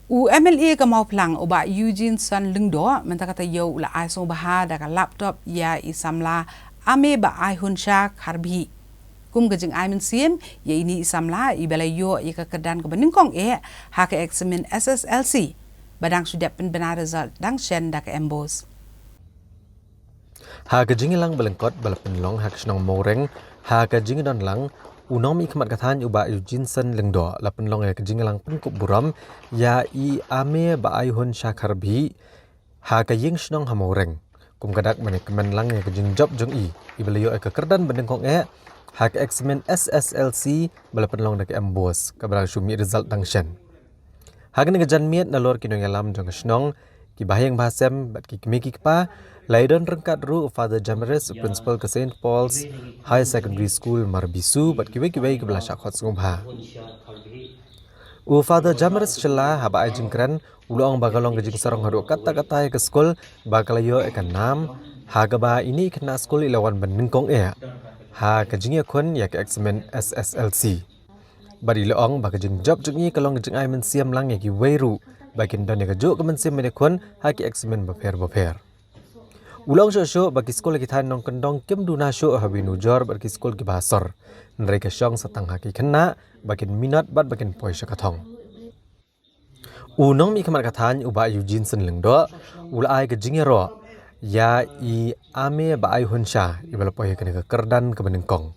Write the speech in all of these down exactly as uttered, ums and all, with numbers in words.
U M L A ka Mawphlang, u Bah Eugene San Lyngdoh, mynta ka taïew u la ai sngewbha da ka laptop ïa i samla Ame Bah Aihun Shah Kharbhih. Kum ka jingai mynsiem ïa ine i samla iba la ïoh ïa ka kyrdan kaba nyngkong eh ha ka eksamin S S L C, ba dang shu dep pynbna result dang shen da ka MBOSE. Ha ka jingïalang ba lyngkot ba la pynlong ha ka shnong Mawreng, ha ka jingdon lang u nongmihkhmat ka thaiñ u Bah Eugene San Lyngdoh, la pynlong ïa ka jingïalang pynkup burom ïa i Ame Bah Aihun Shah Kharbhih ha ka ïing shnong ha Mawreng, kum ka dak ban ïa kmen lang ïa ka jingjop jong i iba la ïoh ïa ka kyrdan ba nyngkong eh ha ka eksamin S S L C ba la pynlong da ka MBOSE, kaba la shu mih result dang shen. Ha kane ka janmiet, nalor ki nongïalam jong ka shnong, ki bahaïing bahasem bad ki kmie ki kpa, la ïadon ryngkat ruh u Father Jamaris, u principal ka Saint Paul's High Secondary School Marbisu, bad kiwei kiwei kiba la shah khot sngewbha. U Father Jamaris Shylla, haba ai jingkren, u la ong ba ka long ka jingsarong haduh katta katta ïa ka skul ba ka la ïoh ïa ka nam, ha kaba ine i khynnah skul i la wan ba nyngkong eh ha ka jingïakhun ïa ka eksamin S S L C. Bad i la ong ba ka jingjop jong i ka long ka jingai mynsiem lang ïa kiwei ruh ba kin don ïa kajuh ka mynsiem ban ïakhun ha ki eksamin bapher bapher. U la ong shuh shuh ba ki skul ha ki thaiñ nongkyndong kim duna shuh ha wei nujor bad ki skul kiba ha sor, hynrei ka shong sa tang ha ki khynnah ba kin minot bad ba kin poi sha ka thong. U nongmihkhmat ka thaiñ u Bah Eugene San Lyngdoh u la ai ka jingïaroh ïa i Ame Bah Aihun Shah iba la poi ha kane ka kyrdan kaba nyngkong.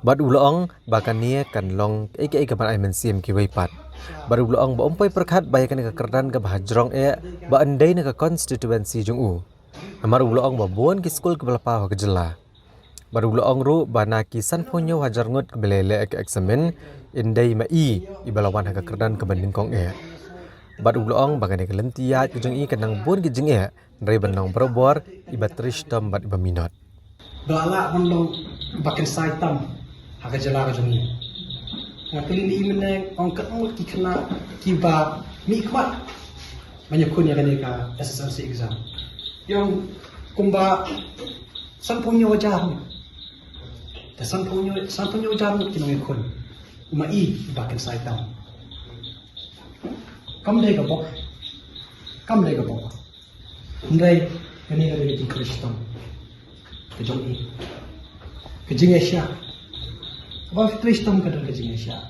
Bad u la ong ba kane kan long kaei kaei kaban ai mynsiem kiwei pat. Bad u la ong ba um poi pyrkhat ba ïa kane ka kyrdan kaba hajrong eh ba yn dei na ka constituency jong u. Namar u la ong ba bun ki skul kiba la paw ha ka jylla. Bad u la ong ruh ba na ki sanphew hynñiew hajar ngut kiba la leh ïa ka eksamin, yn dei ma i iba la wan ha ka kyrdan kaba nyngkong eh. Bad u la ong ba kane ka lynti ïaid ka jong i kan nang bun ki jingeh, hynrei ban long barabor iba trei shitom bad iba minot. Ba la lah ban long ba kynsai tam ha ka jylla ka jong ngi. Nga kylli ïa i mynne, ong katno ngut ki khynnah kiba mihkhmat ban ïakhun ïa kane ka S S L C exam. Ïa ong kumba sanphew hynñiew hajar ngut. Te sanphew hynñiew, sanphew hynñiew hajar ngut ki nongïakhun. Ma i ba kynsai tam. Kam dei ka bok. Kam dei ka bok. Hynrei kane ka dei ka jingtrei shitom ka jong i. Ka jingïasyllok. Ba trei shitom ka dei ka jingïasyllok.